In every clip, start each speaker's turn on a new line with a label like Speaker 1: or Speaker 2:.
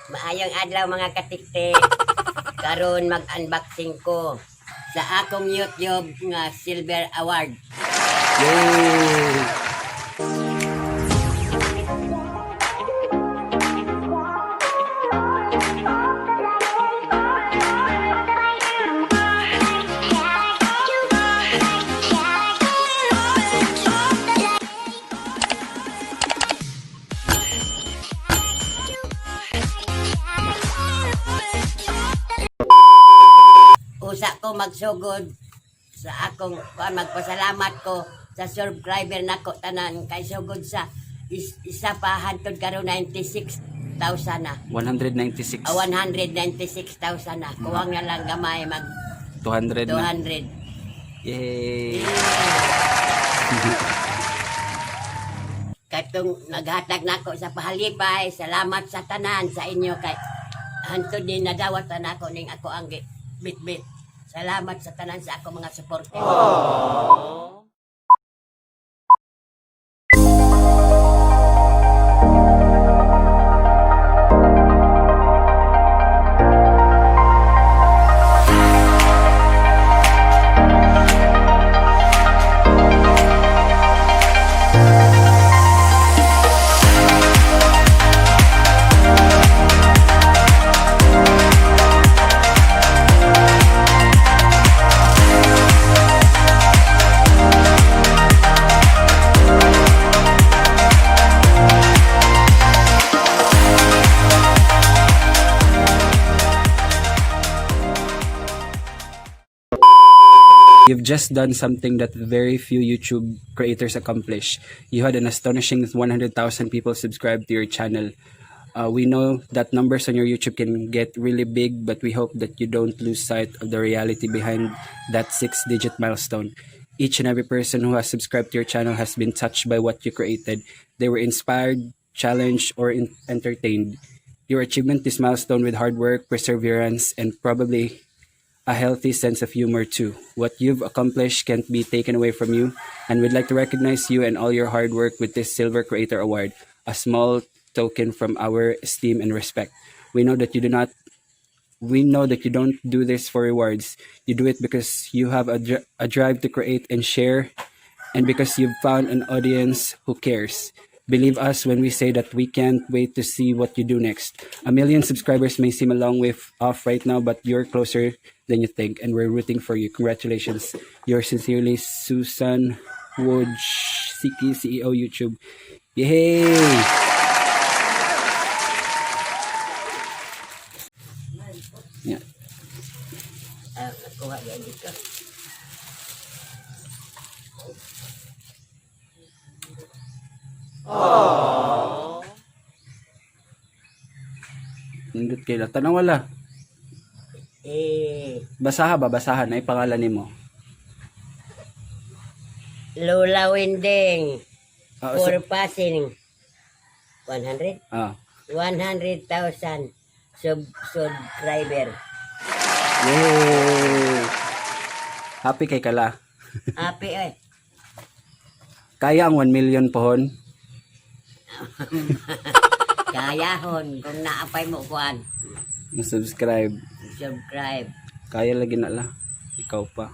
Speaker 1: Maayong adlaw, mga katiktik. Karon mag-unboxing ko sa akong YouTube nga Silver Award.
Speaker 2: Yay!
Speaker 1: Usa ko magsugod sa akong kuan, magpasalamat ko sa subscriber nako tanan kay sugod sa isa pa hantod karon 96,000 na.
Speaker 2: 196.
Speaker 1: Ah, 196,000 na. Kuwang na lang gamay mag
Speaker 2: 200 na.
Speaker 1: 200.
Speaker 2: Yay!
Speaker 1: Katong naghatag nako sa pahalipay, salamat sa tanan sa inyo kay hantod ni nadawat na nako ning ako ang bitbit. Salamat sa tanan sa ako mga suporte.
Speaker 2: You've just done something that very few YouTube creators accomplish. You had an astonishing 100,000 people subscribe to your channel. We know that numbers on your YouTube can get really big, but we hope that you don't lose sight of the reality behind that six digit milestone. Each and every person who has subscribed to your channel has been touched by what you created. They were inspired, challenged, or entertained. Your achievement this milestone with hard work, perseverance, and probably a healthy sense of humor too. What you've accomplished can't be taken away from you, and we'd like to recognize you and all your hard work with this Silver Creator Award, a small token from our esteem and respect. We know that you don't do this for rewards. You do it because you have a drive to create and share, and because you've found an audience who cares. Believe us when we say that we can't wait to see what you do next. A million subscribers may seem a long way off right now, but you're closer than you think, and we're rooting for you. Congratulations. Yours sincerely, Susan Wojcicki, CEO YouTube. Yay! Yeah.
Speaker 1: Ah, nakuha yan dito.
Speaker 2: Nindot kay la. Tanaw wala.
Speaker 1: Eh,
Speaker 2: Basaha ba? Basaha na pangalan nimo.
Speaker 1: Lola Winding
Speaker 2: Ah,
Speaker 1: for passing 100 100,000 subscriber.
Speaker 2: Yay! Happy kay kala.
Speaker 1: Happy eh.
Speaker 2: Kaya ang 1 million pohon.
Speaker 1: Kayahon kung naapay mo kuan.
Speaker 2: Na subscribe.
Speaker 1: Subscribe.
Speaker 2: Kaya lagi na la. Ikaw pa.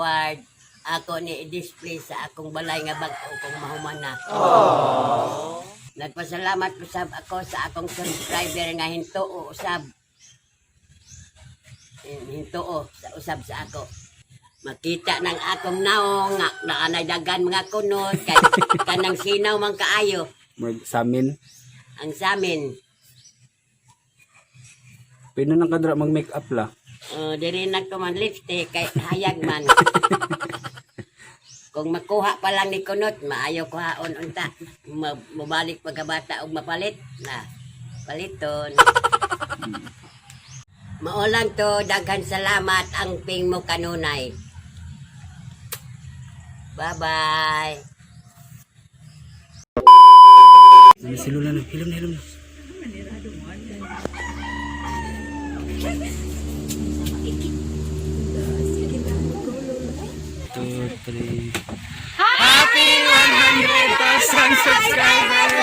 Speaker 1: award. Ako ni i-display sa akong balay nga bag-o kung mahuman na. Nagpasalamat usab ako sa akong subscriber nga hintuo usab. Hintuo sa usab sa ako. Makita ng akong naong nga naanay dagan mga kunot kay kanang sinaw man kaayo
Speaker 2: Murag samin.
Speaker 1: Ang samin.
Speaker 2: Pwede nang kadra mag make up la.
Speaker 1: Oh, diri na ko man lipstick kay hayag man. Kung makuha pa lang ni kunot, maayo kuhaon unta. Mabalik pagkabata og mapalit na. Paliton. Mao lang to, daghan salamat ang ping mo kanunay. Bye-bye.
Speaker 2: Ano si Lola na? Hilom na, hilom na. Two, three. Happy 100,000 subscribers!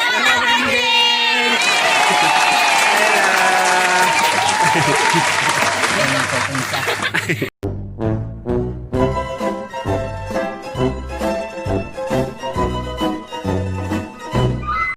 Speaker 1: Yan ako unsa.